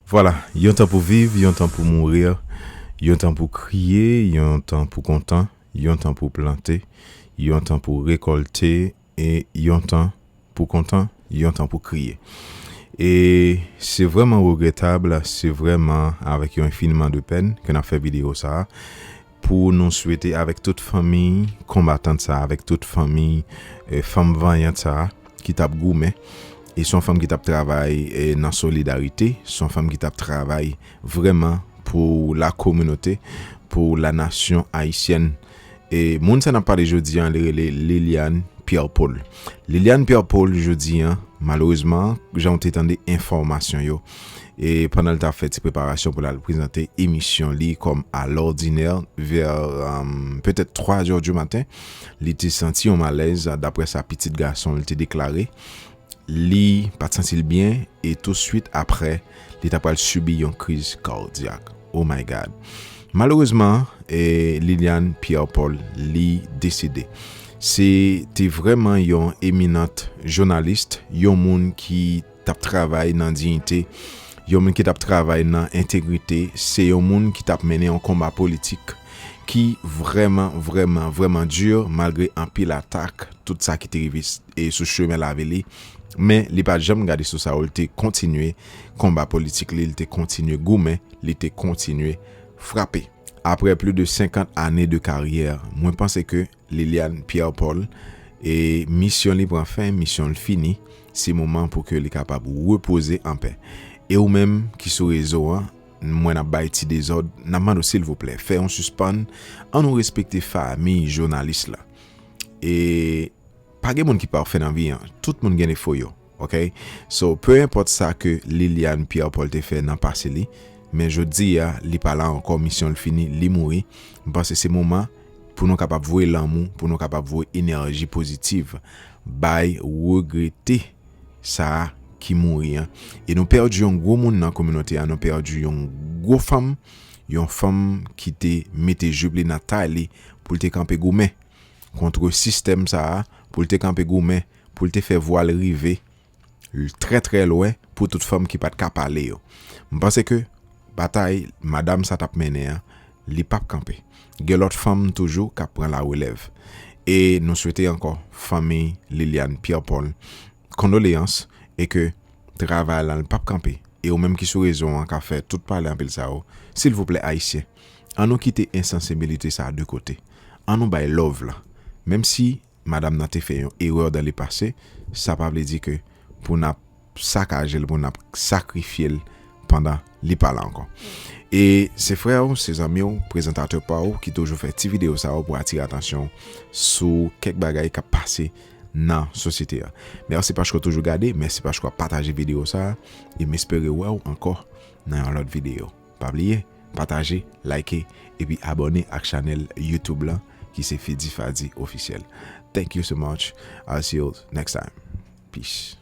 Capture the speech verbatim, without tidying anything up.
Vwala, yon tan pou viv, yon tan pou mouri, yon tan pou kriye, yon tan pou kontan, yon tan pou plante, yon tan pou rekòlte, e yon tan pou kontan, yon tan pou kriye. E se vrèman regretab, se vrèman avèk yon enfiniman de pèn ke n ap fè videyo sa a, pou nou swete avèk tout fanmi konbatant sa a, avèk tout fanmi, eh, fanm vanyant sa a ki t ap goumen. E se yon fanm ki t ap travay, eh, nan solidarite, se yon fanm ki t ap travay vrèman pou la kominote, pou la nasyon ayisyèn. E moun sa n ap pale jodi a, li rele Liliane Pierre Paul. Liliane Pierre Paul, jodi a, malerezman, jan w te tande enfòmasyon yo, e pandan l t ap fè ti preparasyon pou l al prezante emisyon li kòm à l'ordinaire, vè, um, petèt twa zè di maten, li te santi yon malèz, daprè sa pitit gason l te deklare. Li pa t santi l byen, e touswit aprè, li ta pral sibi yon kriz kadyak. Oh my God. Malerezman, eh, Liliane Pierre Paul, li desede. Se te vrèman yon eminant jounalis, yon moun ki t ap travay nan diyite, yon moun ki t ap travay nan entegrite, se yon moun ki t ap mennen yon konba politik ki vrèman, vrèman, vrèman di, malgre anpil atak, tout sa ki te rive s-, e sou chemen lavi li. Men li pa t janm gade sou sa yo, li te kontinye konba politik li, li te kontinye goumen, li te kontinye frape. Aprè plis de senkant ane de karyè, mwen panse ke Liliane Pierre Paul, e misyon li pran fen, misyon l fini, se moman pou ke li kapab repoze anpè. E ou menm ki sou rezo an, mwen ap bay ti dezòd, n ap mande w silvouplè, fè yon sispann, ann nou respekte fanmi jounalis la. E pa gen moun ki pafè nan vi an, tout moun gen defo yo, oke? So, pe enpòt sa ke Liliane Pierre Paul te fè nan pase li, men jodi a, li pa la ankò, misyon l fini, li mouri. M panse se moman pou nou kapab voye lanmou, pou nou kapab voye enèji pozitiv bay regrete sa a ki mouri an. E nou pèdi yon gwo moun nan kominote a, nou pèdi yon gwo fanm, yon fanm ki te mete jip li nan tay li pou l te kanpe goumen kont sistèm sa a, pou l te kanpe goumen, pou l te fè vwa l rive l-, trè, trè lwen pou tout fanm ki pa t ka pale yo. M panse ke batay madanm sa t ap mennen an, li p ap kanpe. Gen lòt fanm toujou k ap pran larelèv. E nou swete ankò fanmi Liliane Pierre Paul kondoleyans e ke travay la l p ap kanpe. E ou menm ki sou rezo an k ap fè tout pale anpil sa yo, silvouplè Ayisyen, ann nou kite ensansibilite sa a de kote. Ann nou bay love la. Menm si madanm nan te fè yon erè dan le pase, sa pa vle di ke pou n ap sakaje l, pou n ap sakrifye l pandan li pa la ankò. E se frè w, se zanmi w, prezantatè pa w ki toujou fè ti videyo sa yo pou atire atansyon w sou kèk bagay k ap pase nan sosyete a. Mèsi paske w toujou gade, mèsi paske w ap pataje videyo sa a, e m espere wè w ankò nan yon lòt videyo. Pa bliye, pataje, like, epi abòne ak chanèl YouTube lan ki se Fidi Fadi Ofisyèl. Thank you so much. I'll see you next time. Peace.